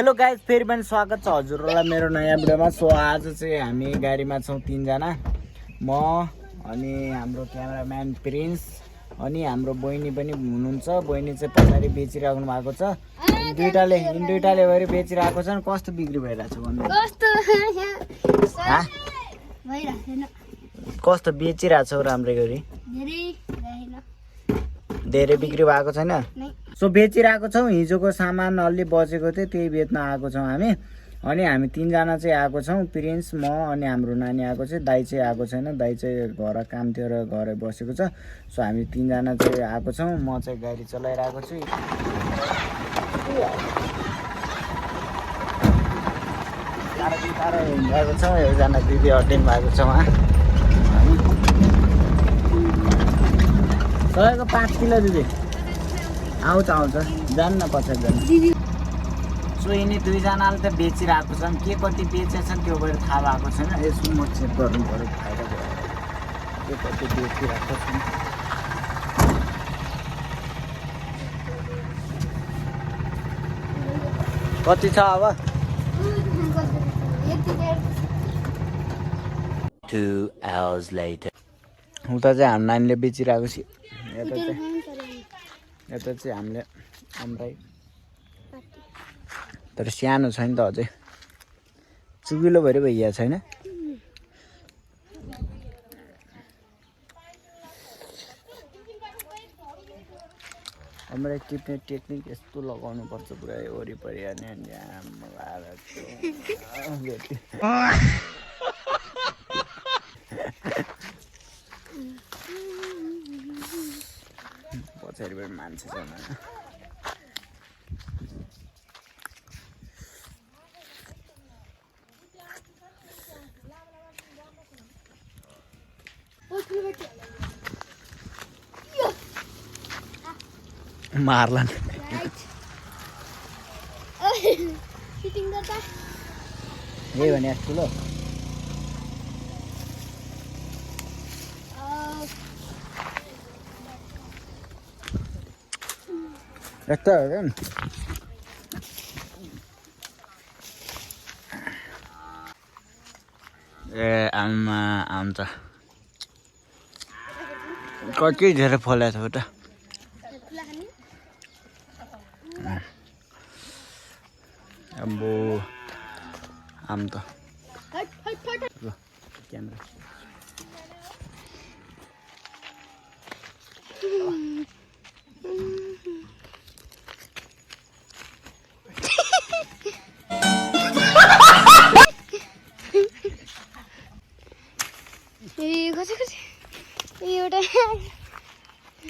Hello guys, फेरि पनि स्वागत छ हजुरहरूलाई मेरो नयाँ भिडियोमा। सो आज चाहिँ हामी गाडीमा छौँ 3 जना, म अनि हाम्रो क्यामेराम्यान प्रिन्स अनि हाम्रो बहिनी पनि हुनुहुन्छ। बहिनी चाहिँ पछाडि बेचिराख्नु भएको छ। दुईटाले गरी बेचिरहेको छन्। कस्तो बिक्री भइरहेछ भन्नु? कस्तो बेचिरहेछौ राम्रै गरी? धेरै बिक्री भएको छैन। सो बेचिरहेको छौँ। हिजोको सामान अलि बचेको थियो, त्यही बेच्न आएको छौँ हामी। अनि हामी 3 जना चाहिँ आएको छौँ, प्रिन्स, म अनि हाम्रो नानी आएको छ। दाइ चाहिँ आएको छैन, दाइ चाहिँ घर काम थियो र घरै बसेको छ। सो हामी 3 जना चाहिँ आएको छौँ। म चाहिँ गाडी चलाइरहेको छु। टाढो हिँडिरहेको छ। एकजना दिदी अटेन्ड भएको छ उहाँ। तपाईँको 5 किलो दिदी आउँछ जान्न पछाडि जानु। सो यिनी 2 जनाले त बेचिरहेको छन्। के कति बेचेछन् त्यो भएर थाहा भएको छैन। यसो म चेक गर्नु पऱ्यो, फाइदा भयो। के कति बेचिरहेको छन्। कति छ अब? 2 hours later. उता चाहिँ हाम्रो नानीले बेचिरहेको छ। यता चाहिँ हामीले अम्राई, तर सानो छ नि त अझै, चुगिलो भएर भइया छैन। अम्राई टिप्ने टेक्निक यस्तो लगाउनु पर्छ पुरा वरिपरि अनि पछाडिबाट मान्छे छ। मार्ला यही भने ठुलो यस्तो हो क्या। ए आमा आउँछ कति धेरै फलेको छ उता। अम्बो आम त क्यामेरा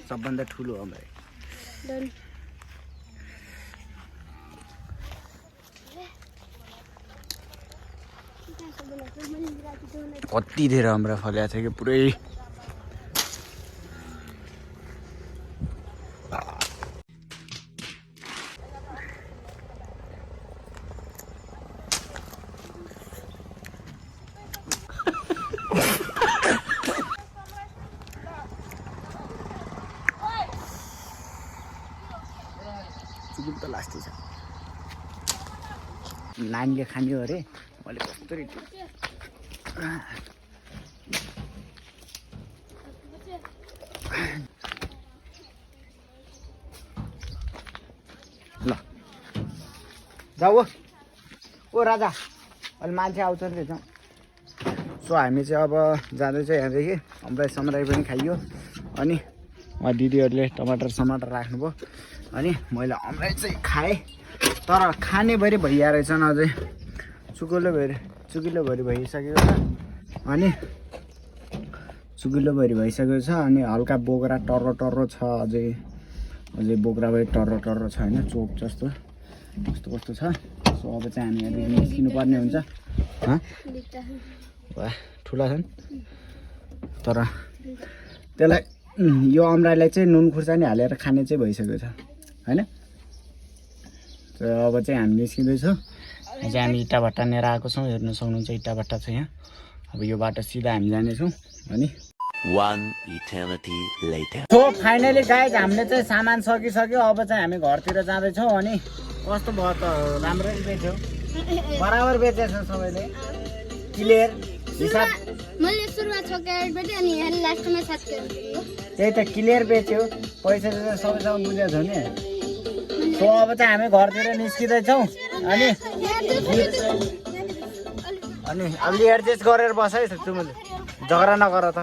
सबभन्दा ठुलो हो भाइ। कति धेरै अम्रा फलेको थियो कि पुरै। चुकुल त लास्टै छ। नानीले खाने हो अरे। मैले कस्तरी ल जाऊ ओ राजा, अहिले मान्छे आउँछ नि त्यसमा। सो हामी चाहिँ अब जाँदैछ यहाँदेखि। अम्राई समराई पनि खाइयो। अनि उहाँ दिदीहरूले टमाटर राख्नुभयो। अनि मैले अम्राई चाहिँ खाएँ, तर खाने भरि भइया रहेछन् अझै। चुकिलो भरि भइसकेको छ। अनि चुकिलो भरि भइसकेको छ। अनि हल्का बोक्रा टर्रो छ अझै बोक्रा भए टर्रो छ होइन, चोक जस्तो कस्तो छ। सो अब चाहिँ हामी यहाँदेखि निस्किनु पर्ने हुन्छ। वाह ठुला छन्, तर त्यसलाई यो अम्राईलाई चाहिँ नुन खुर्सानी हालेर खाने चाहिँ भइसकेको छ होइन। अब चाहिँ हामी निस्किँदैछौँ। यहाँ चाहिँ हामी इँटा भट्टा लिएर आएको छौँ। हेर्न सक्नुहुन्छ इँटा भट्टा छ यहाँ। अब यो बाटो सिधा हामी जानेछौँ। अनि फाइनली गाइज हामीले चाहिँ सामान सकिसक्यो। अब चाहिँ हामी घरतिर जाँदैछौँ। अनि कस्तो भयो त राम्रै बेच्यो बराबर बेचेछ सबैले क्लियर हिसाब मैले सुरुमा 6 क्यारेट बेचे अनि यहाँ लास्टमा 7 क्यारेट त्यही त क्लियर बेच्यो पैसा त सबैसँग बुझेको छ नि सो अब चाहिँ हामी घरतिर निस्किँदैछौँ अनि अलि एडजस्ट गरेर बस है तिमीले झगडा नगर त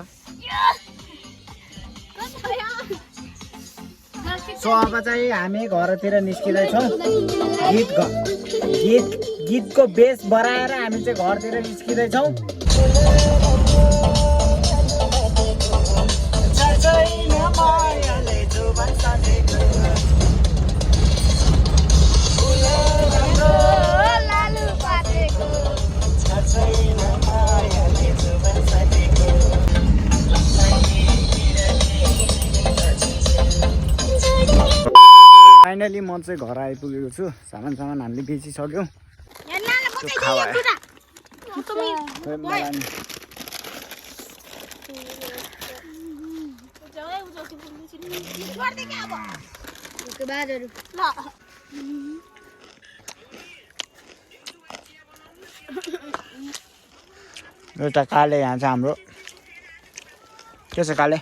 सो अब चाहिँ हामी घरतिर निस्किँदैछौँ गीतको बेस बढाएर हामी चाहिँ घरतिर निस्किँदैछौँ फाइनली म चाहिँ घर आइपुगेको छु सामान हामीले बेचिसक्यौँ एउटा काले यहाँ चाहिँ हाम्रो के छ काले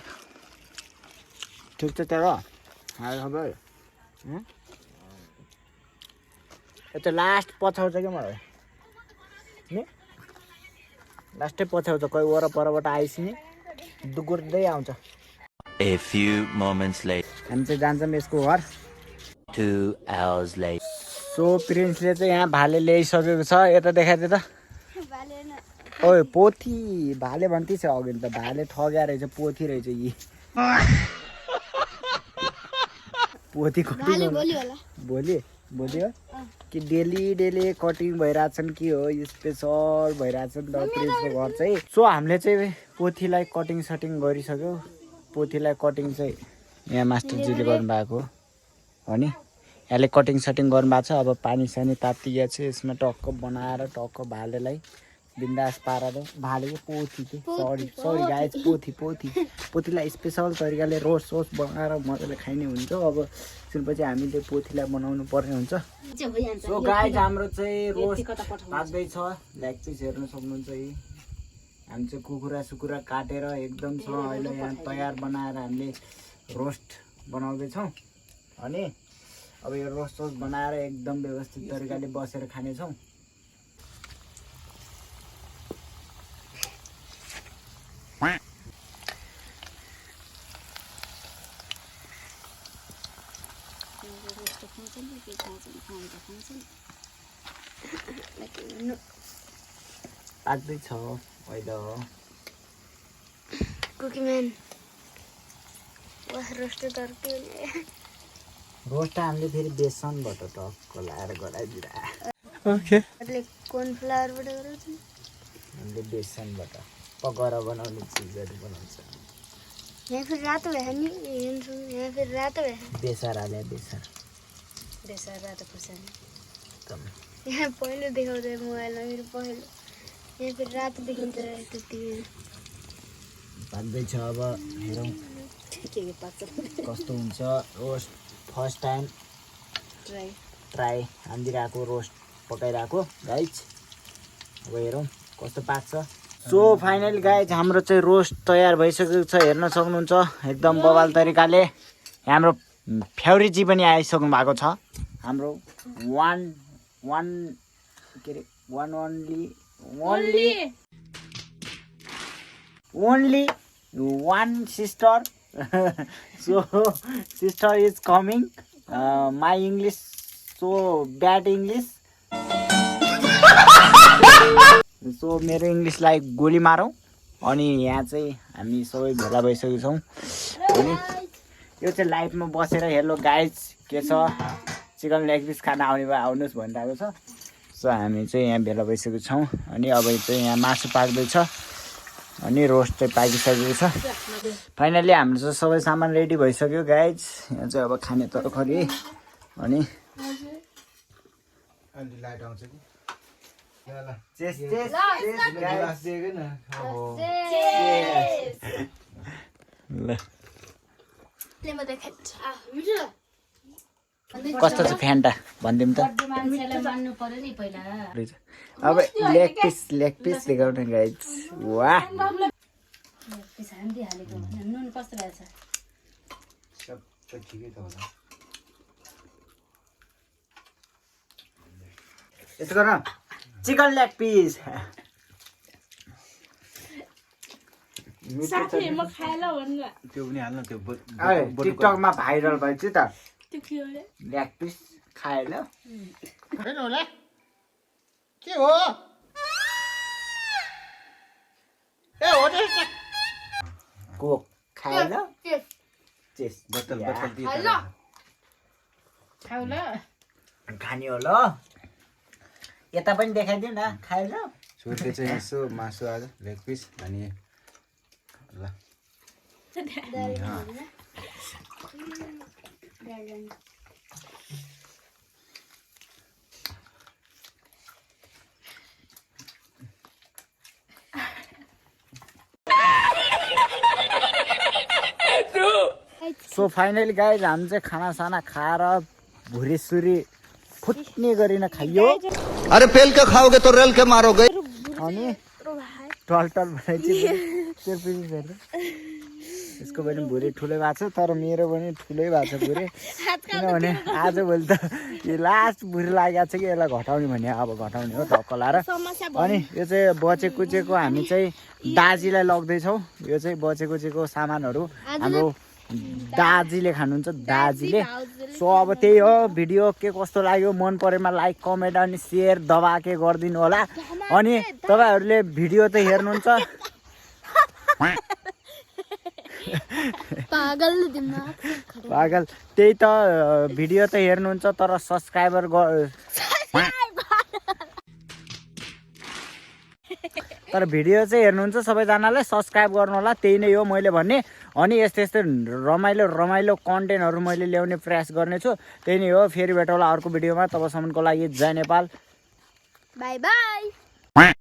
ठिक छ तेरो खबर यता लास्ट पछाउँछ क्या मलाई नि लास्टै पछाउँछ कोही वरपरबाट आइसिने दुगुर्दै आउँछ A few moments later. हामी चाहिँ जान्छौँ यसको घर 2 hours later. सो प्रिन्सले चाहिँ यहाँ भाले ल्याइसकेको छ यता देखाइदियो त ओए पोथी भाले भन्दै छ अघि त भाले ठग्या रहेछ पोथी रहेछ यी पोथी कटिङ भोलि हो कि डेली कटिङ भइरहेछन् कि हो स्पेसल भइरहेछ नि त प्रिन्सको घर चाहिँ सो हामीले चाहिँ पोथीलाई कटिङ सटिङ गरिसक्यो पोथीलाई कटिङ चाहिँ यहाँ मास्टरजीले गर्नुभएको हो नि यसले कटिङ सटिङ गर्नुभएको छ अब पानी सानी तातिया छ यसमा टक्क बनाएर टक्क भालेलाई बिन्दास पारेर भालेको पोथी चाहिँ सरी गाइस पोथीलाई स्पेसल तरिकाले रोस्ट बनाएर मजाले खाइने हुन्छ अब त्यसपछि हामीले पोथीलाई बनाउनु पर्ने हुन्छ सो गाइस हाम्रो चाहिँ रोस्ट पाक्दैछ लेग पिस हेर्न सक्नुहुन्छ यी हामी चाहिँ कुखुरा काटेर एकदम छ अहिले यहाँ तयार बनाएर हामीले रोस्ट बनाउँदैछौँ अनि अब यो रोस्ट बनाएर एकदम व्यवस्थित तरिकाले बसेर खानेछौँ पाक्दैछ अहिले हो कुकीम्यान रोस्ट हामीले फेरि बेसनबाट टक्क लाएर गराइदिएर कर्नफ्लावरबाट गराउँछ हामीले बेसनबाट पकाएर बनाउने चिजहरू बनाउँछ यहाँ फेरि रातो भए नि यहाँ फेरि रातो भए बेसार हाले बेसार रातो खुर्सानी एकदम यहाँ पहिलो देखाउँदै मोबाइलमा मेरो पहिलो यहाँ फेरि रातो देखिन्छ त्यति पाक्दैछ अब हेरौँ कस्तो हुन्छ रोस्ट फर्स्ट टाइम ट्राई हानिदिरहेको रोस्ट पकाइरहेको गाइज अब हेरौँ कस्तो पाक्छ सो फाइनली गाइज हाम्रो चाहिँ रोस्ट तयार भइसकेको छ हेर्न सक्नुहुन्छ एकदम बवाल तरिकाले हाम्रो फेभरेटजी पनि आइसक्नु भएको छ हाम्रो only one sister so sister is coming my English so bad English so मेरो इङ्ग्लिसलाई गोली मारौँ अनि यहाँ चाहिँ हामी सबै भेला भइसकेको छौँ अनि यो चाहिँ लाइभमा बसेर हेलो गाइज के छ चिकन लेग पिस खाना आउने भए आउनुहोस् भनिरहेको छ सो हामी चाहिँ यहाँ भेला भइसकेको छौँ अनि अब चाहिँ यहाँ मासु पाक्दैछ अनि रोस्ट चाहिँ पाकिसकेको छ फाइनली हाम्रो चाहिँ सबै सामान रेडी भइसक्यो गाइज यहाँ चाहिँ अब खाने तरकारी अनि लाइट आउँछ कि कस्तो छ फ्यान्टा भनिदिउँ त मान्छेलाई मान्नु पर्यो नि पहिला अब लेग पिस देखाउने गाइज वाह हालेको नुन कस्तो रहेछ सबै ठिकै त होला यसो गर चिकन लेग पिस साथी म खाएला भन्न त्यो पनि हाल्न त्यो टिकटकमा भाइरल भएछ त त्यो के हो रे लेग पिस खाएन होइन होला के हो ए हो कोक खाएन चेस बोतल खाऊ ल खाने हो ल यता पनि देखाइदिउँ न खाएन छोरीले चाहिँ यसो मासु आज लेग पिस अनि ल सो फाइनली गाइज हामी चाहिँ खानासाना खाएर भुरीसुरी फुट्ने गरिन खाइयो अरे पेल के खाओगे तो रेल के मारोगे अनि टल भएपछि यसको पनि भुँडी ठुलै भएको छ तर मेरो पनि ठुलै भएको छ भुँडी किनभने आजभोलि त यो लास्ट भुँडी लागेको छ कि यसलाई घटाउने भने अब घटाउने हो धक्क लाएर अनि यो चाहिँ बचे कुचेको हामी चाहिँ दाजीलाई लग्दैछौँ यो चाहिँ बचे कुचेको सामानहरू हाम्रो दाजीले खानुहुन्छ दाजीले सो अब त्यही हो भिडियो के कस्तो लाग्यो मन परेमा लाइक कमेन्ट अनि सेयर दबाके गरिदिनु होला अनि तपाईँहरूले भिडियो त हेर्नुहुन्छ पागल त्यही त भिडियो त हेर्नुहुन्छ तर सब्सक्राइबर तर भिडियो चाहिँ हेर्नुहुन्छ सबैजनाले सब्सक्राइब गर्नु होला त्यही नै हो मैले भन्ने अनि यस्तो यस्तो रमाइलो कन्टेन्टहरू मैले ल्याउने प्रयास गर्नेछु त्यही नै हो फेरि भेटौँला अर्को भिडियोमा तबसम्मको लागि जय नेपाल बाई बाई